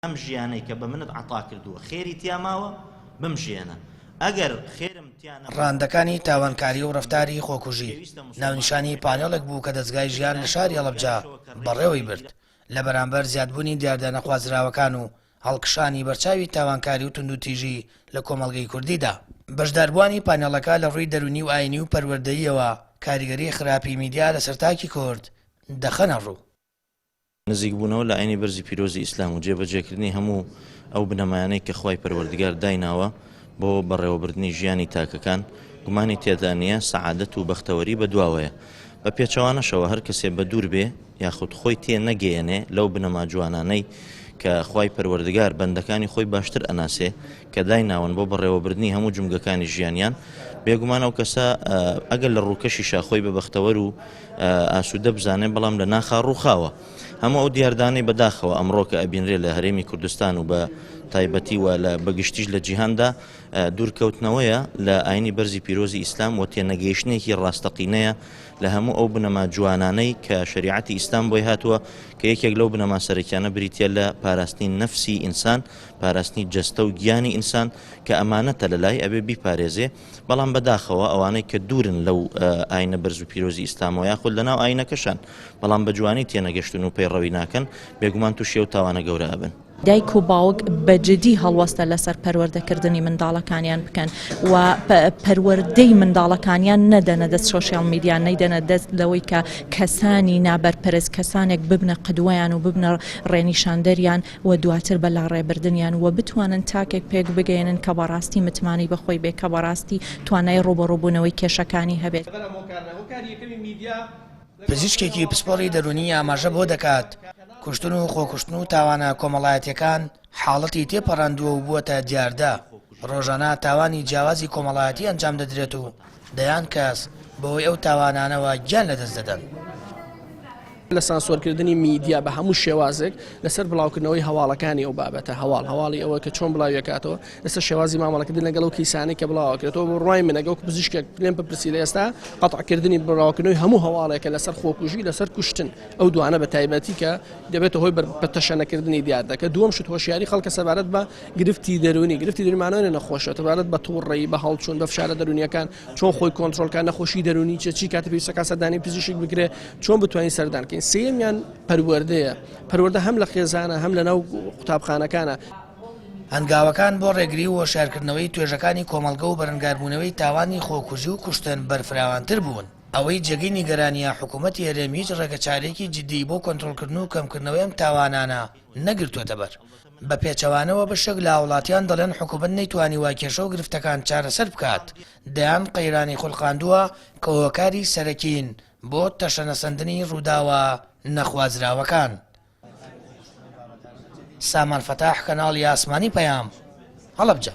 ئەم ژیانەی کە بە منت عەتا کردووە خێری تیا ماوە بمژیێنە ئەگەر خێرم تیا نەماوە. ڕەهەندەکانی تاوانکاری و ڕەفتاری خۆکوژی پێویستە موسڵمانان ناونیشانی پانێڵێک بوو کە دەزگای ژیان لە لایەکی شاری هەڵەبجە هۆشیاریشەوە کە ڕێگری بەڕێوەی برد لە. لە بەرامبەر زیادبوونی دیاردە نەخوازراوەکان و هەڵکشانی بەرچاوی تاوانکاری و توندوتیژی لە کۆمەڵگەی کوردیدا. بەشداربووانی پانێڵەکە لە ڕووی دەروونی و ئایینی و پەروەردەییەوە کاریگەری خراپی میدیا لەسەر تاکی کورد دەخەنە ڕوو. نزیکبوونەوە لە ئاینی بەرزی پیرۆزی ئیسلام و جێبەجێکردنی هەموو ئەو بنەمایانەی کە خوای پەروەردگار دایناوە بۆ بەڕێوەبردنی ژیانی تاکەکان گومانی تێدا نییە سەعادەت و بەختەوەری بەدواوەیە بە پێچەوانەشەوە هەر کەسێ بەدوور بێ یاخود خۆی تێ نەگەیەنێ لەو بنەما جوانانەی کە خوای پەروەردگار بەندەکانی خۆی باشتر ئەناسێ کە دایناون بۆ بەڕێوەبردنی هەموو جومگەکانی ژیانیان بێگومان ئەو کەسە ئەگەر لە ڕووکەشیشا خۆی بە بەختەوەر و ئاسوودە بزانێ بەڵام لە ناخا ڕووخاوە. هەموو ئەو دیاردانەی بەداخەوە ئەمڕۆ کە ئەبینرێ لە هەرێمی کوردستان و بە تایبەتی و لە بە گشتیش لە جیهاندا دوورکەوتنەوەیە لە ئاینی بەرزی پیرۆزی ئیسلام و تێنەگەیشتنێکی ڕاستەقینەیە لە هەموو ئەو بنەما جوانانەی کە شەریعەتی ئیسلام بۆی هاتووە کە یەکێک لەو بنەما سەرەکیانە بریتیە لە پاراستنی نەفسی ئینسان پاراستنی جەستە و گیانی ئینسان کە ئەمانەتە لەلای ئەبێ بیپارێزێ بەڵام بەداخەوە ئەوانەی کە دوورن لەو ئاینە بەرز و پیرۆزی ئیسلامەوە یاخود لەناو ئاینەکەشان بەڵام بە جوانی تێنەگەشتون و پەیڕەوی ناکەن بێگومان تووشی ئەو تاوانە گەورە ئەبن. دایک و باوک بە جدی هەڵوەستە لەسەر پەروەردەکردنی منداڵەکانیان بکەن و پەروەردەی منداڵەکانیان نەدەنە دەست سۆشیال میدیا نەیدەنە دەست لەوەی کە کەسانی نابەرپرس کەسانێک ببنە قدوەیان و ببنە ڕێنیشاندەریان و دواتر بە لاڕێبردنیان و بتوانن تاکێک پێک بگەیەنن کە بەڕاستی متمانەی بە خۆی بێ، کە بەڕاستی توانای ڕووبەڕووبوونەوەی کێشەکانی هەبێت. پزیشکێکی پسپۆڕی دەروونی ئاماژە بەوە دەکات، کوشتن و خۆکوشتن و تاوانە کۆمەڵایەتییەکان حاڵەتی تێپەڕاندووە و بووەتە دیاردە، ڕۆژانە تاوانی جیاوازی کۆمەڵایەتی ئەنجام دەدرێت و دەیان کەس بەهۆی ئەو تاوانانەوە گیان لەدەست دەدەن. لە سانسۆرکردنی میدیا بە هەموو شێوازێک لەسەر بڵاوکردنەوەی هەواڵەکانی ئەو بابەتە هەواڵ هەواڵی ئەوە کە چۆن بڵاویەکاتەوە لەسەر شێوازی مامەڵەکردن لەگەڵ ئەو کەیسانەی کە بڵاوەکرێتەوە بە بڕوای من ئەگەر وەکو پزیشکێک لێم بپرسی لە ئێستا قەتعکردنی بڵاوکردنەوەی هەموو هەواڵێکە لەسەر خۆکوژی لەسەر کوشتن ئەو دوانە بە تایبەتی کە دەبێتە هۆی بە تەشەنەکردنی دیاردەکە دووەم شت هۆشیاری خەڵکە سەبارەت بە گرفتی دەروونی گرفتی دەروونی نەخۆشە سەبارەت بە تووڕەیی بە هەڵچوون بە فشارە دەروونیەکان چۆن خۆی کۆنترۆڵ کات نەخۆشی دەروونی چیە چی کاتە پێویستە کات سەردانی پزیشک بکرێ چۆن بتوانین سەردان بکەین سێیەمیان پەروەردەیە پەروەردە هەم لە خێزانە هەم لە ناو قوتابخانەکانە. هەنگاوەکان بۆ ڕێگری و هۆشیارکردنەوەی توێژەکانی کۆمەڵگە و بەرەنگاربوونەوەی تاوانی خۆکوژی و کوشتن بەرفراوانتر بوون. ئەوەی جێگەی نیگەرانییە حکوومەتی هەرێم هیچ ڕێگەچارەیەکی جددیی بۆ کۆنترۆڵکردن و کەمکردنەوەی ئەم تاوانانە نەگرتووەتەبەر. بە پێچەوانەوە بەشێک لە هاوڵاتیان دەڵێن حکومەت نەیتوانیوە کێشە و گرفتەکان چارەسەر بکات، دەیان قەیرانی خولقاندووە کە هۆکاری سەرەکین بۆ تەشەنەسەندنی ڕووداوە نەخوازراوەکان. سامان فەتاح، کەناڵی ئاسمانی پەیام، هەڵەبجە.